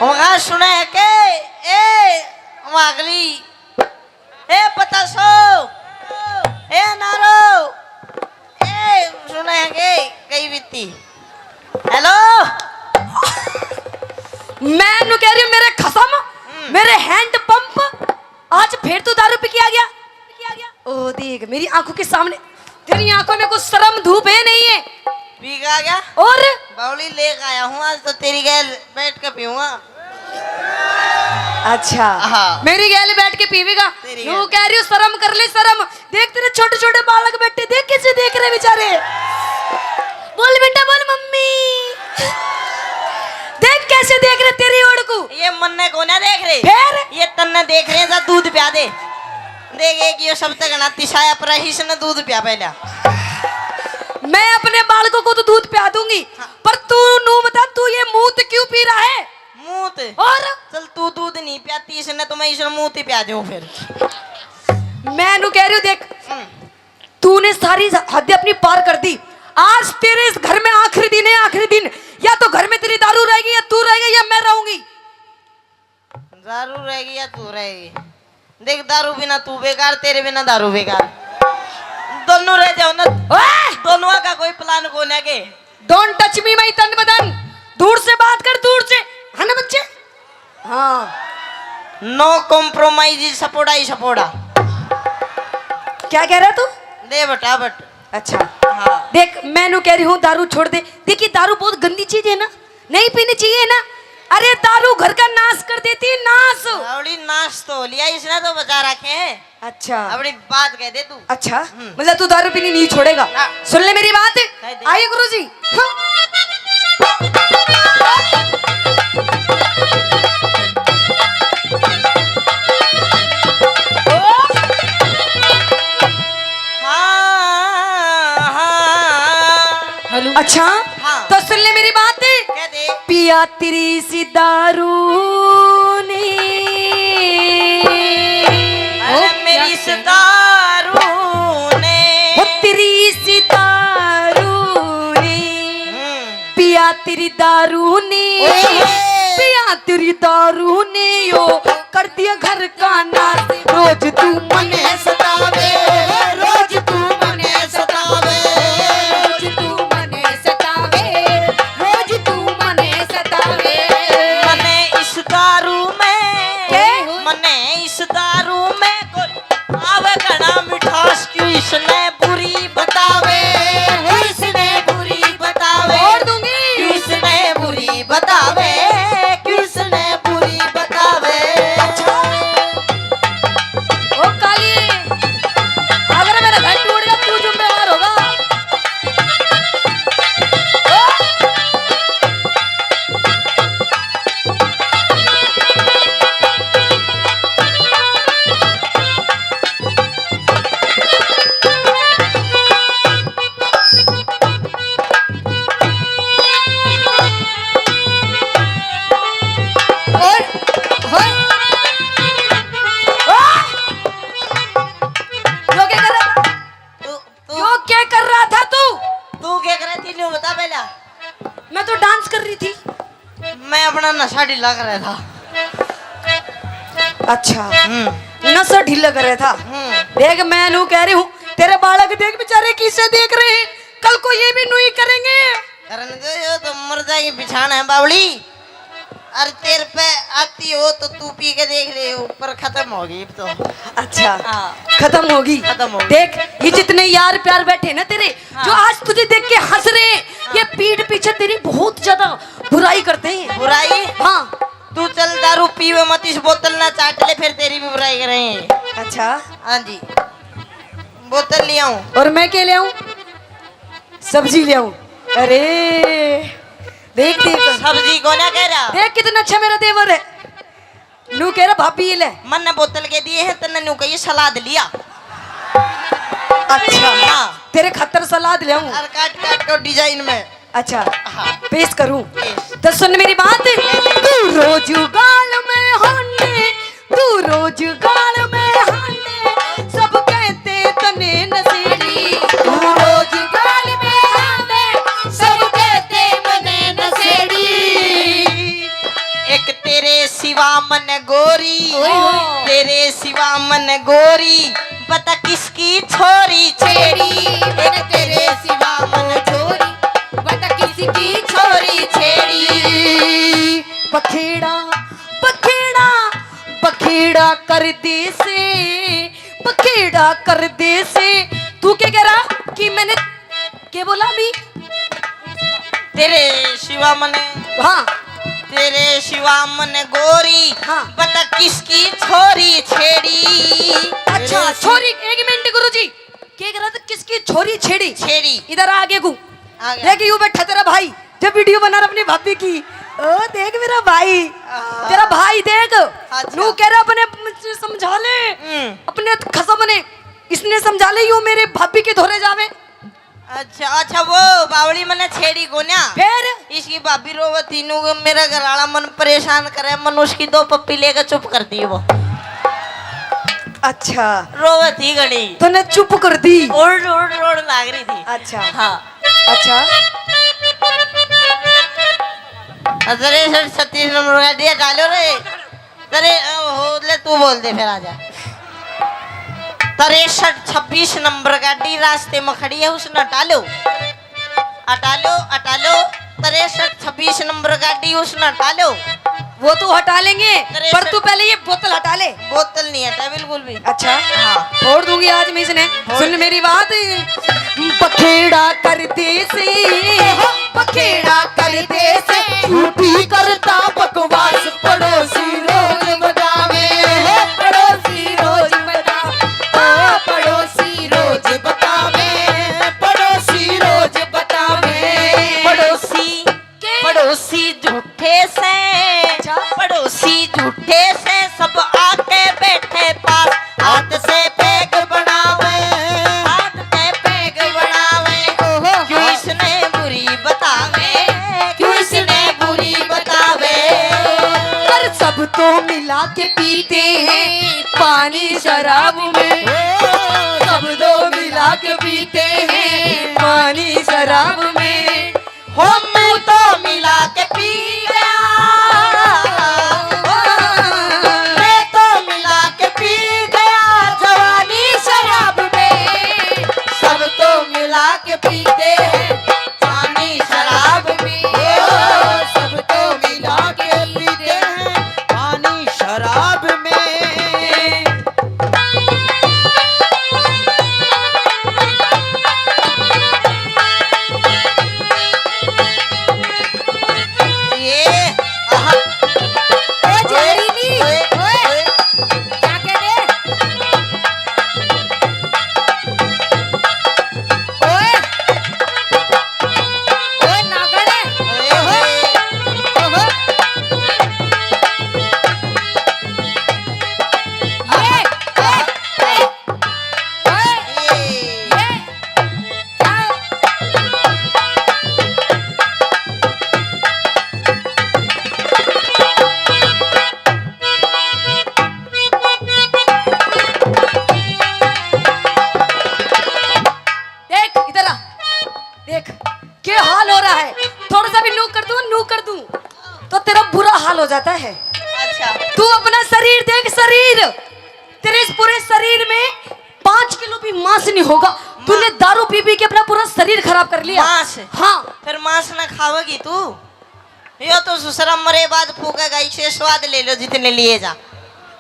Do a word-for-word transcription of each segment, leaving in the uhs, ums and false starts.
वहाँ सुना है के? ए, वागली। ए, पतासो। ए, नारो। ए, सुना है के? कई बीती। हेलो। मैं नु कह रही हूँ, मेरे खसम, हम्म। मेरे हैंड पंप, आज फिर तू दारू पी के आ गया? ओ देख, मेरी आंखों के सामने, तेरी आंखों में कुछ शर्म धूप है, नहीं है? पी के आ गया? और? बावली लेके आया हूँ, आज तो तेरी गैल बैठ के पीऊंगा। अच्छा। हाँ। मेरी गैल बैठ के पीवेगा? तेरी यूं गैल। कह रही हूँ, शर्म कर ले, शर्म। देख, तेरे छोटे छोटे बालक बैठे, देख कैसे देख रहे बेचारे। बोल बेटा, बोल मम्मी। देख कैसे देख रहे तेरी ओर को। ये मन्ने को ना देख रहे। फिर? ये तन्ने देख रहे हैं, जा दूध प्या दे। देख, एक ये सब तक ना तिसाया पर इसने दूध प्या पहला। मैं अपने बालकों को तो दूध प्या दूंगी, हाँ। पर तू नू बता, तू ये मूत क्यों पी रहा है? मूत? और? चल, तू दूध नहीं प्याती इसने, तो मैं इसने मूत ही प्या दूं फिर। मैं नू कह रही हूँ, देख, हम्म। तूने सारी हद अपनी पार कर दी। आज तेरे इस घर में आखिरी दिन है, आखिरी दिन। या तो घर में तेरी दारू रहेगी, या तू रहेगा, या मैं रहूंगी। दारू रहेगी या तू रहेगी? देख, दारू बिना तू बेकार, तेरे बिना दारू बेकार। दोनों रह जाओ ना। ओए! दोनों का कोई प्लान को ना के। Don't touch me, my तन बदन। दूर से बात कर, दूर से। है ना बच्चे? हाँ। No compromise, सपोड़ा ही सपोड़ा। क्या कह रहा तू? दे बटा बट। अच्छा। हाँ। देख, मैं नू कह रही हूँ, दारू छोड़ दे। देखिए, दारू बहुत गंदी चीज है ना, नहीं पीनी चाहिए ना। अरे, दारू घर का नाश कर देती है, नाश। बावली, नाश तो हो लिया, इसने तो बचा रखे हैं। अच्छा। अपनी बात कह दे तू। अच्छा, हम्म। मतलब तू दारू पीनी नहीं छोड़ेगा? हाँ। सुन ले मेरी बात। कह दे। आइए गुरुजी। हाँ। हाँ, हाँ। हेलो। अच्छा, हाँ। तो सुन ले मेरी बात। कह दे। पिया तेरी सी दारू ने। अरे ओ, मेरी क्या सी कह दारू ने। ओ तेरी सी दारू ने। हम्म। पिया तेरी दारू ने। ओए। पिया तेरी दारू ने यो कर दिया घर का नाश। रोज तू मने सतावे, रोज तू मने सतावे, रोज तू मने सतावे, रोज तू मने सतावे। मने इस दारू में, के? मने इस दारू में कोई आवे घना मिठास, क्यों इसने बुरी बतावे, क्यों इसने बुरी बतावे, और दूंगी। क्यों इसने बुरी बतावे, क्यों इसने बुरी बतावे। अच्छा। ओ काली, अगर मेरा घर टूट गया, तू जिम्मेवार होगा। ओ! और, और, यो क्या कर रहा था? तू, तू, यो क्या कर रहा था तू? तू क्या कर रही थी, न्यू बता पहला। मैं तो डांस कर रही थी। मैं अपना नशा ढीला कर रहा था। अच्छा, हम्म। नशा ढीला कर रहा था। हम्म। देख, मैं नू कह रही हूँ, तेरे बालक देख बेचारे किसे देख रहे हैं, कल को ये भी नू ही करेंगे। करने दो, यो तो मर जाएगी बिछाना है बावली। अरे तेरे पे आती हो तो तू पी के देख ले, ऊपर खत्म होगी अब तो। अच्छा, हाँ। खत्म होगी। खत्म होगी। देख, ये जितने यार प्यार बैठे ना तेरे, हाँ। जो आज तुझे देख के हंस रहे हैं, हाँ। ये पीठ पीछे तेरी बहुत ज्यादा बुराई करते हैं। बुराई? हाँ। तू चल दारू पीवे मत, इस बोतल ना चाट ले, फिर तेरी भी बुराई करें। अच्छा। हाँ जी, बोतल ले आऊं। और मैं क्या ले आऊं? सब्जी ले आऊं। अरे देख, देख। सब्जी को ना कह रहा। देख कितना अच्छा मेरा देवर है। नू कह रहा, "भाभी, ये ले।" मन ने बोतल के दिए हैं, तन्ने नू कहिए, "सलाद लिया।" अच्छा। हाँ। तेरे खातर सलाद ले आऊं। और काट काट के डिजाइन में। अच्छा। हाँ। पेश करूं? पेश। तो सुन मेरी बात। तू रोज गाल में हाने, तू रोज गाल में हाने, सब कहते तने नशेड़ी। तू रोज गाल में हाने, सब कहते मने नशेड़ी। एक ते मन गोरी, ओए होए। तेरे सिवा मन गोरी, बता किसकी छोरी छेड़ी। मैंने तेरे सिवा मन छोरी, बता किसकी छोरी छेड़ी। बखेड़ा, बखेड़ा, बखेड़ा कर दे से, बखेड़ा कर दे से। तू क्या कह रहा कि मैंने, क्या बोला अभी? तेरे सिवा मने, हाँ। तेरे सिवा मने गोरी, हाँ। बता किसकी छोरी छेड़ी। अच्छा, छोरी, एक मिनट गुरुजी, के कह रहा था किसकी छोरी छेड़ी? छेड़ी। इधर आ आगे को। आ गया। देख, यू बैठा तेरा भाई, जब वीडियो बना रहा अपनी भाभी की। ओ, देख मेरा भाई, हाँ। तेरा भाई देख, अच्छा। नू कह रहा अपने समझा ले, हम्म। अपने खसम ने, इसने समझा ले, यू मेरे भाभी के धोरे जावे। अच्छा, अच्छा, वो बावली मने छेड़ी कोन्या। फिर? इसकी भाभी रोवत थी, नू मेरा घर वाला मन परेशान करे, मन उसकी दो पप्पी लेकर चुप कर दी वो। अच्छा। रोवत थी घणी। तूने चुप कर दी? ओड़, ओड़, ओड़ लाग रही थी। अच्छा। हाँ। अच्छा। अरे सर, छत्तीस नंबर का दिया डालो रे। अरे, ओ, हो, ले, तू बोल दे, फिर आ जा। तिरसठ छब्बीस नंबर गाड़ी रास्ते में खड़ी है, उसने हटा लो, हटा लो, हटा लो। तिरसठ छब्बीस नंबर गाड़ी, उसने हटा लो। वो तो हटा लेंगे, पर तिरसठ तू पहले ये बोतल हटा ले। बोतल नहीं हटा बिल्कुल भी। अच्छा, हाँ। फोड़ दूंगी आज मैं इसने। फोड़ सुन दे। मेरी बात। बखेड़ा कर दे से, बखेड़ा कर दे से, झूठी करता बकवास। पड़ोसी रोज बतावे, पड़ोसी रोज बता, ओ पड़ोसी रोज बतावे, पड़ोसी रोज बतावे। पड़ोसी, के? पड़ोसी झूठे से, अच्छा। पड़ोसी झूठे से, सब आके बैठे पास, हाथ से पैग बनावे, हाथ से पैग बनावे। ओहो। क्यों इसने बुरी बतावे, क्यों इसने बुरी बतावे। पर सब तो मिला के पीते हैं पानी शराब में, सब तो मिला के पीते हैं पानी शराब में। हो मैं तो मिला के पी गया, मैं तो मिला के पी गया जवानी शराब में। सब तो मिला के पीते हैं पानी शराब में, ओ, सब तो मिला के पीते हैं पानी शराब में। ये, आहा। ओ जहरीली, ओए, ओए, ओए। ओए। क्या कह रहे? ओए। ओए नागड़े। ओए, ओहो। ओए। ओहो। ये, ये, ये। देख, इधर आ। देख, क्या हाल हो रहा है। थोड़ा सा भी नू कर दूं, नू कर दूं, तो तेरा बुरा हाल हो जाता है। अच्छा। तू अपना शरीर देख, शरीर। तेरे इस पूरे शरीर में पाँच किलो भी मांस नहीं होगा। तूने दारू पी पी के अपना पूरा शरीर खराब कर लिया। मांस? हाँ। फिर मांस ना खावेगी तू? यो तो ससुरा मरे बाद फूकेगा, इसे स्वाद ले लो जितने लिए जा।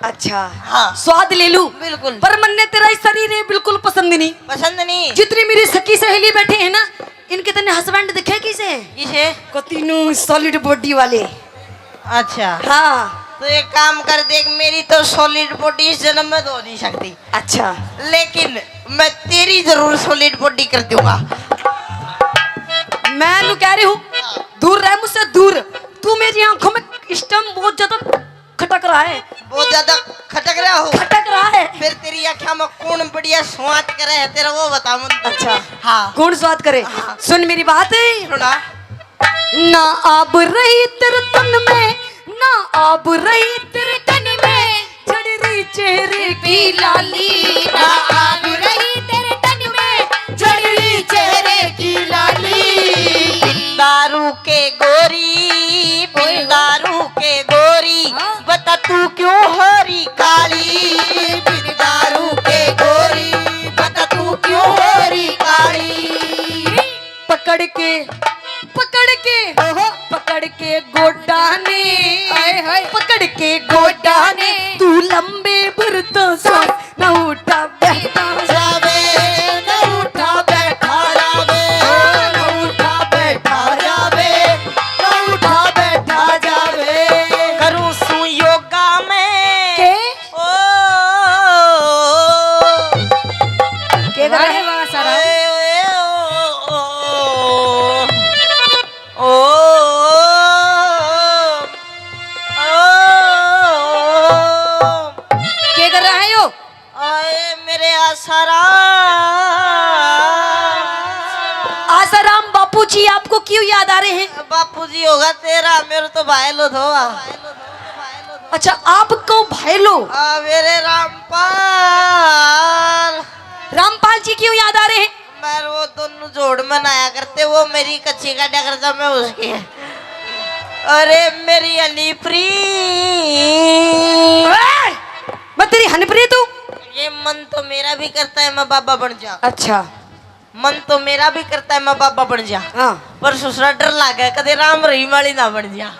अच्छा। हाँ। स्वाद ले लूं? बिल्कुल। पर मन्ने तेरा ये शरीर है बिल्कुल पसंद नहीं। पसंद नहीं? जितनी मेरी सखी सहेली बैठी है ना, इनके तने husband दिखे किसे? किसे? को तीनों solid body वाले। अच्छा। हाँ। तो एक काम कर, देख, मेरी तो solid body इस जन्म में तो हो नहीं सकती। अच्छा। लेकिन मैं तेरी जरूर solid body कर दूंगा। मैं नू कह रही हूँ, दूर रह मुझसे, दूर। तू मेरी आंखों में इस टाइम बहुत ज्यादा खटक रहा है। बहुत ज्यादा खटक रहा हो? खटक रहा है। फिर तेरी आंखों में कौन बढ़िया स्वाद करे है तेरा, वो बता मन। अच्छा। हाँ। कौन स्वाद करे? हाँ। सुन मेरी बात। सुना। ना आब रही तेरे तन में, ना आब रही तेरे तन में, झड़ रही चेहरे की लाली। ना आब रही तेरे तन में, झड़ रही चेहरे की लाली। दारू के गोरी, बिन दारू के गोरी, हाँ। बता तू क्यों हो री काली, बिन दारू के गोरी, बता तू क्यों हो री काली। पकड़ के, पकड़ के, ओहो। पकड़ के गोडा ने, हाय, हाय। पकड़ के गोडा ने, तू लंबे भरता सा, ना उठा बैठा जावे, ना उठा बैठा जावे, ना उठा बैठा जावे, ना उठा बैठा जावे। करूँ सू योगा में। के? ओ, के कर रहे? वाह, वाह, सारा। ओए, ओए, ओ, ओ, ओ, ओ, ओ, ओ। के कर रहा है यो? आए मेरे आसाराम। आसाराम बापू जी आपको क्यों याद आ रहे हैं? बापू जी होगा तेरा, मेरे तो भाई लो धोआ। अच्छा, आपको भाई लो? आ, मेरे रामपाल। रामपाल जी क्यों याद आ रहे हैं? मैं वो दोनों जोड़ मनाया करते, वो मेरी कच्ची काटा करता, मैं उसकी। अरे मेरी हनीप्री। ओए! मैं तेरी हनीप्री तू? ये मन तो मेरा भी करता है मैं बाबा बन जा। अच्छा। मन तो मेरा भी करता है मैं बाबा बन जा। हाँ। पर ससुरा डर लागे कदे राम रहीम वाली ना बन जा।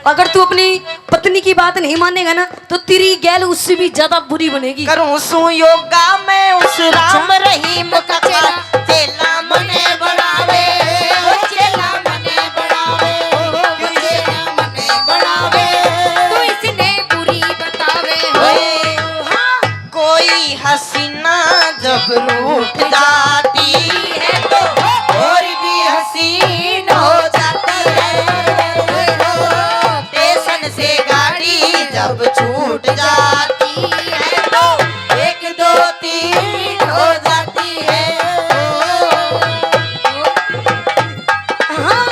अगर तू अपनी पत्नी की बात नहीं मानेगा ना, तो तेरी गैल उससे भी ज्यादा बुरी बनेगी। करूँ सू योगा मैं उस राम रहीम का चेला, चेला मने बनावे, ओ चेला मने बनावे, ओ चेला मने बनावे। तू इसने बुरी बतावे हो। ओए, हाँ। कोई हसीना जब रूठ जाती है तो और भी हसीन हो जाती है। स्टेशन से गाड़ी जब छूट जाती है तो एक दो तीन हो जाती है। हाँ।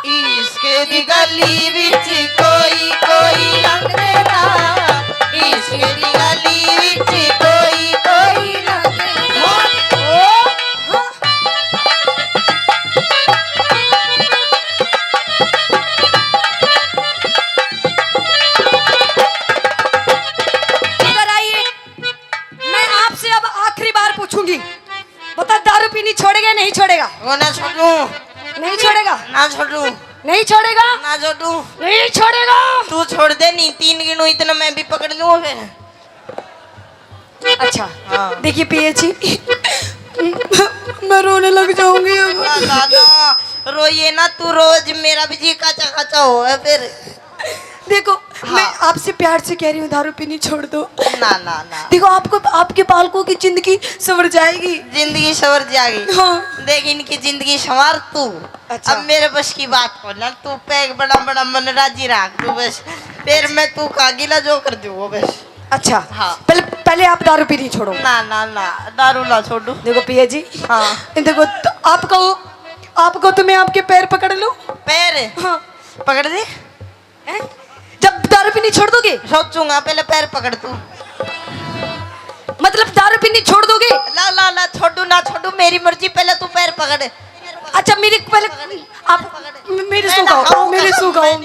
इश्क दी गली विच कोई कोई लंघदा, इश्क दी गली विच कोई कोई लंघदा। इधर आइए, मैं आपसे अब आखिरी बार पूछूंगी, बता, दारू पीनी छोड़ेगा या नहीं छोड़ेगा? वो ना छोड़ू। नहीं छोड़ेगा? ना छोड़ू। नहीं छोड़ेगा? ना छोड़ू। नहीं छोड़ेगा? तू छोड़ दे, नहीं तीन गिनू इतना मैं भी पकड़ लूँ फिर। अच्छा। हाँ। देखिए पिया जी, मैं रोने लग जाऊंगी अब। ना, ना, ना, रोइए ना, तू रोज मेरा भी जी काचा काचा हो है फिर। देखो, हाँ। मैं आपसे प्यार से कह रही हूँ, दारू पीनी छोड़ दो। ना, ना, ना। देखो, आपको, आपके बालकों की जिंदगी संवर जाएगी। जिंदगी संवर जाएगी। हाँ। देख, इनकी जिंदगी संवार तू। अच्छा। अब मेरे बस की बात को ना, तू पैग बड़ा बड़ा मन राजी रख तू बस। फिर मैं तू का गिला जो कर दूँ वो बस। अच्छा। हाँ। पहले, पहले आप दारू पीनी छोड़ो। ना, ना, ना, दारू ना छोड़ू। देखो पिया जी। हाँ। देखो, तो आपको, आपको तो मैं आपके पैर पकड़ लूँ। पैर? हाँ। पकड़ दे। हैं? जब दारू पीनी छोड़ दोगे? सोचूंगा, पहले पैर पकड़ तू। मतलब दारू पीनी छोड़ दोगे? ला, ला, ला, छोड़ू ना छोड़ू, मेरी मर्जी, पहले तू पैर पकड़। अच्छा, मेरी पहले, आप मेरी सू खाओ, मेरी सू खाओ,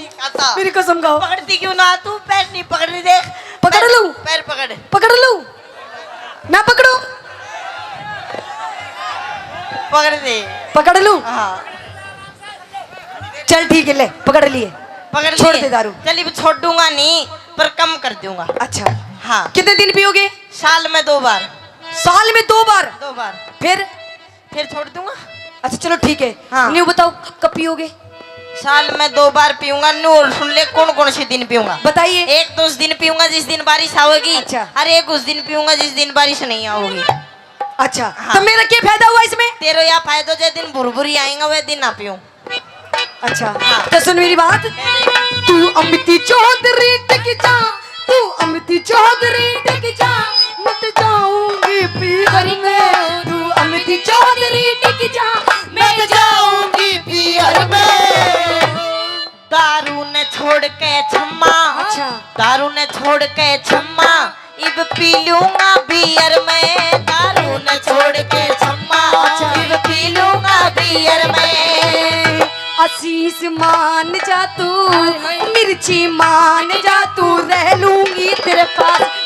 मेरी कसम खाओ। पकड़ती क्यों ना तू? पैर नहीं पकड़ रही, देख। पकड़ लूं? पैर पकड़। पकड़ लूं? ना पकड़ूं? पकड़ दे। पकड़ लूं? हाँ। चल ठीक है, ले पकड़ लिए। पकड़ छोड़ लिए। दे दारू। चल, अब छोड़ूंगा नहीं, पर कम कर दूंगा। अच्छा। हाँ। कितने दिन पियोगे? साल में दो बार। साल में दो बार? दो बार। फिर? फिर छोड़ दूंगा। अच्छा, चलो ठीक है। हाँ। न्यू बताओ, क-, कब पियोगे? साल में दो बार पीऊंगा। न्यू और सुन ले, कौन कौन से दिन पीऊंगा। बताइए। एक तो उस दिन पीऊंगा जिस दिन बारिश आओगी। अच्छा। और एक उस दिन पीऊंगा जिस दिन बारिश नहीं आओगी। अच्छा, हाँ। तो मेरा क्या फायदा हुआ इसमें? तेरा यह फायदा, जो दिन भुरभुरी आएगा वह दिन ना पीऊं। अच्छा, हाँ। तो सुन मेरी बात। तू अमिती चौधरी टिक जा, तू अमिती चौधरी टिक जा, मैं तो जाऊंगी पीहर में। तू अमिती चौधरी टिक जा, मैं तो जाऊंगी पीहर में। दारू ने छोड़ के छम्मा, अच्छा। दारू ने छोड़ के छम्मा, इब पी लूंगा बियर मैं दारू न छोड़ के छम्मा। अच्छा। इब पी लूंगा बियर मैं। आशीष मान जा तू, हाय, हाय। मिर्ची मान जा तू, रह लूंगी तेरे पास।